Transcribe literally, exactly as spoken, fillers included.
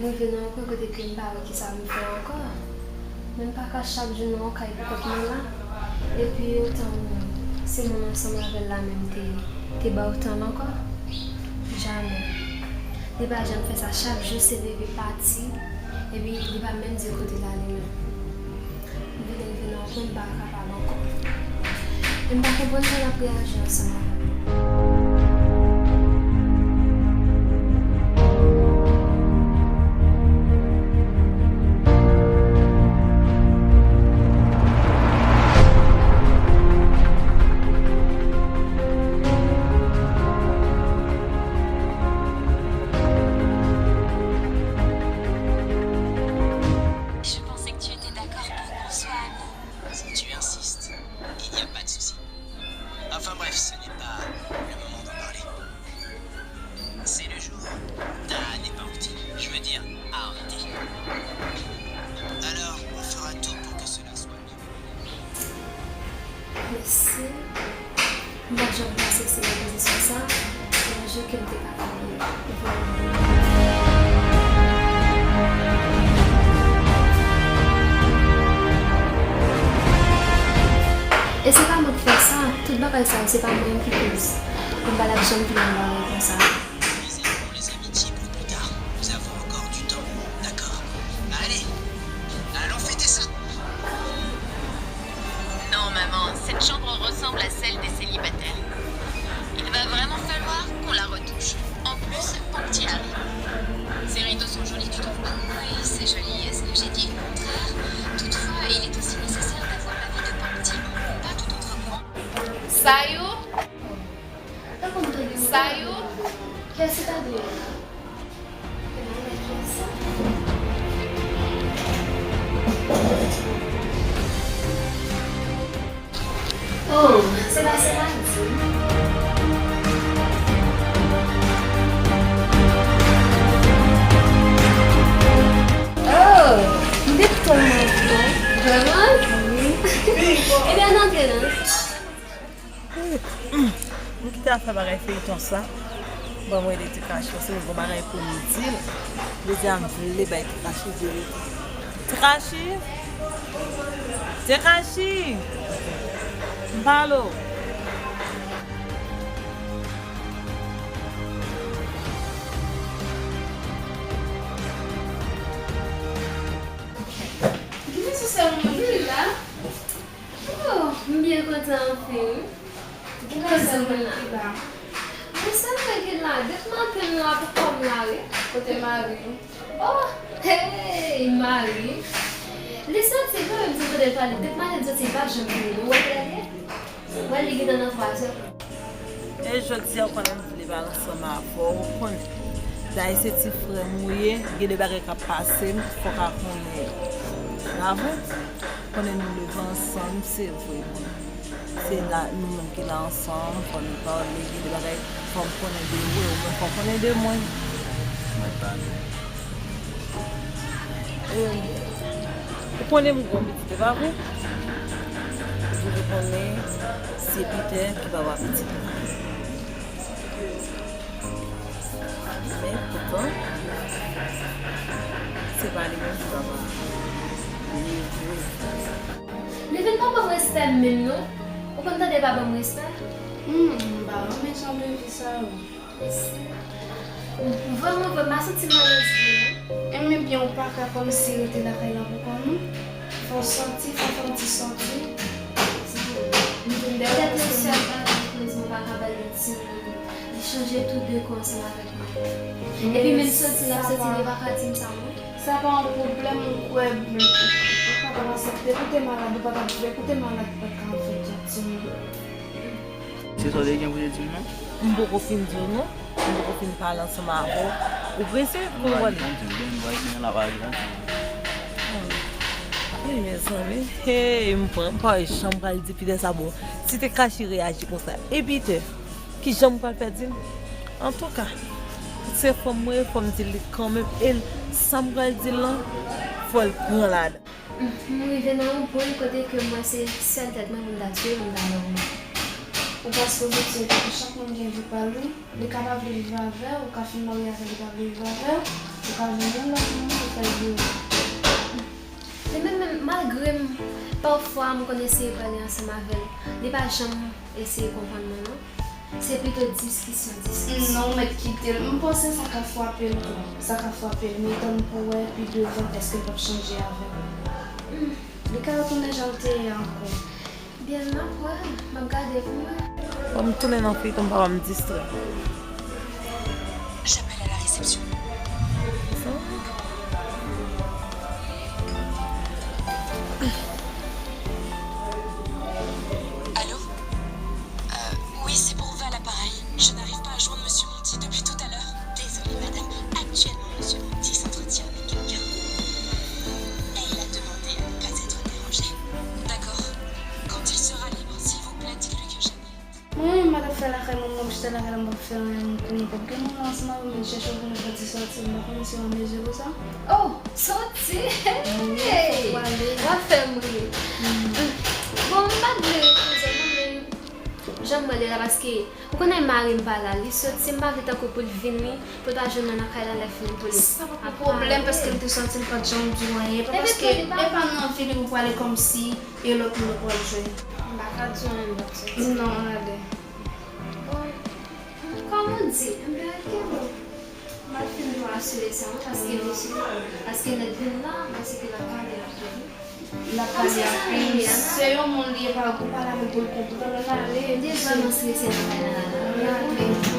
Rive nan yon pwen kote ke m pa wè kisa m fè ankò. Men m pa ka chak jou nan yon kay pou kont mwen la. Epi otan se moun ansanm avè l la menm te, te ba w tan ankò? Jamè. Li pa janm fè sa, chak jou se leve pati, epi li pa menm di kote l ale menm. M vin rive nan yon pwen m pa kapab ankò. E m pa konprann jan l ap reyaji ansanm avè m. Je pensais que tu étais d'accord pour qu'on soit amis. Si tu insistes, il n'y a pas de souci. Enfin bref, ce n'est pas le moment d'en parler. C'est le jour d'Anne et Pankti. Je veux dire, Auntie. Alors, on fera tout pour que cela soit bien. Mèsi. M pa t janm panse ke se nan pozisyon sa a, yon jou ke m te kapab vwèman. E se pa mwen k fè sa, tout bagay sa yo, se pa mwen menm ki koz. M pa t ap janm vin yon bagay konsa. Misez pour les amitiés pour plus tard. Nous avons encore du temps, d'accord ? Allez, allons fêter ça. Non, maman, cette chambre ressemble à celle des célibataires. Il va vraiment falloir qu'on la retouche. En plus, Pankti arrive. Ces rideaux sont jolis, tu trouves pas ? Oui, c'est joli, est-ce que j'ai dit le contraire ? Toutefois, il est aussi nécessaire d'avoir l'avis de Pankti. On ne peut pas tout entreprendre. Sayou ? Sayou ? Kiyès ki ta dwe la? Oh, se pa se pa di. Oh, m te tèlman bon. Vrèman? Wi. Ebyen, ann antre non. M kite afè bagay feyton sa. Ban m rele Tekashi, paske m gon bagay pou m di l. Jodi a m vle bay Tekashi verite. Tekashi! Tekashi! M pale w. Kite sou sèl mwen ki la. Oh, m byen kontan anfen wi. Kite sèl mwen ki la. Mwen sèl mwen ki la. Depi maten m la poko m la wi. Kote mari w? Oh, hey, mari. Li soti, mwen menm m tande l pale. Depi maten m soti, li pa janm vini non. Ou wè kilè l ye? Mwen li gentan nan twazè. E jodi a, ou konnen m vle pale ansanm avè w, ou konnen. Dayè se ti frè m ou ye, gen de bagay k ap pase m, fò w ka konnen. Bravo. Konnen nou leve ansanm, se vre, bon. Se la, nou menm ki la ansanm, fò nou pale, gen de bagay, fò m konnen de ou, e ou menm fò w konnen de mwen. Mwen pale. E, ou konnen m gon pitit, e pa vre? Ou dwe konnen se Peter ki papa pitit mwen. Men poutan, se pa li menm ki papa. Li vre. Li vin pa ban m respè menm non. Ou konn tande pa ban m respè? Hmm, m pa renmen jan de vi sa yo. Vrèman vre, m pa santi m alèz vre non. Enben byen, ou pa ka kòmsi rete lakay la pou kò nou. Fò w sòti, fò w fè yon ti sòti. M vin dèyè w. Petèt yon sèl bagay ke mwen pa ka bay yon timoun. Li chanje tou de kò ansanm avèk mwen. Epi menm sòti l ap sòti, li pa ka di m sa non. Sa pa yon pwoblèm, ou kwè, ou pa t ap aksepte pou te malad, ou pa t ap vle pou te malad, ou pa t ka anfèt yon timoun. Se sa w te gen pou te di m nan? M poko fin di w non. M poko fin pale ansanm avè w. Ou prese? Kòman w prale? M di w, m di w, m di w, m di w. Ey, mezanmi. Hey, m pran, m pa wè jan m pral di Peter sa bon. Si Tekashi reyaji konsa. E Peter, kijan m pral fè di l? Antouka, se fanm mwen ye, fò m di l li kanmenm. E l, sa m pral di l lan, fò l pran ladan. M rive nan yon pwen kote ke mwen se sèl tèt mwen pou m ta tiye, pou m ta mori. Ou pa sou wout, se chak moun gen vi pa l wi. Li ka pa vle viv avè w, ou ka fin marye avè l, li pa vle viv avè w. Ou ka vin yon lòt moun pou fè l vire. Li menm, menm, malgre m, pafwa, m konn eseye pale ansanm avè l, li pa janm eseye konprann mwen, non. Se pito diskisyon, diskisyon. Non, ou mèt kite l. M panse sa ka frape l tou. Sa ka frape l. Men tann pou wè pi devan èske l p ap chanje avè w. Hmm. Li ka retounen jan l te ye ankò. Byen, m ap wè, m ap gade pou m wè. Fò m tounen nan feyton, m pa wè m distrè. J'appelle à la réception. Allô? Euh, oui, c'est pour Val, l'appareil. Je n'arrive pas à joindre Monsieur Monti depuis tout à l'heure. Désolée, madame. Actuellement, Monsieur Monti s'entretient avec quelqu'un. Et il a demandé à ne pas être dérangé. D'accord. Quand il sera libre, s'il vous plaît, dites-lui que j'appelle. Mwen menm, m pa t ap fè lakay mwen, mwen chita lakay la, m p ap fè anyen, m konnen p ap gen moun la ansanm avè m, m chèche pou nou fè ti sòti, m pa konnen si w an mezi pou sa. Oh, sòti? Wi, fòk w ale. W ap fè m ri. Bon, m pa t vle repoze non, men jan m wè l la, paske ou konnen mari m pa la, li sòti, m pa vle tankou pou l vini, pou l pa jwenn mwen nan kay la lè fini pou li. Sa pa gen pwoblèm, paske m te santi l pa t janm di w anyen. E pa paske, e pa nan vi li pou pale kòmsi e lòt moun yo pral jwenn. M pa ka di w anyen, m p ap sòti. Non, ann ale. Bon, kòm ou di, enben, ok, bon. M ap fin nou asire sa, wi, paske mesye, paske lè l vin la, m panse ke l ap pale anpil, wi. L ap pale anpil. Se yon moun li ye, pa ou pale avè l pou l konprann, ann ale. M te vrèman strese nan kay la, la. Ann ale.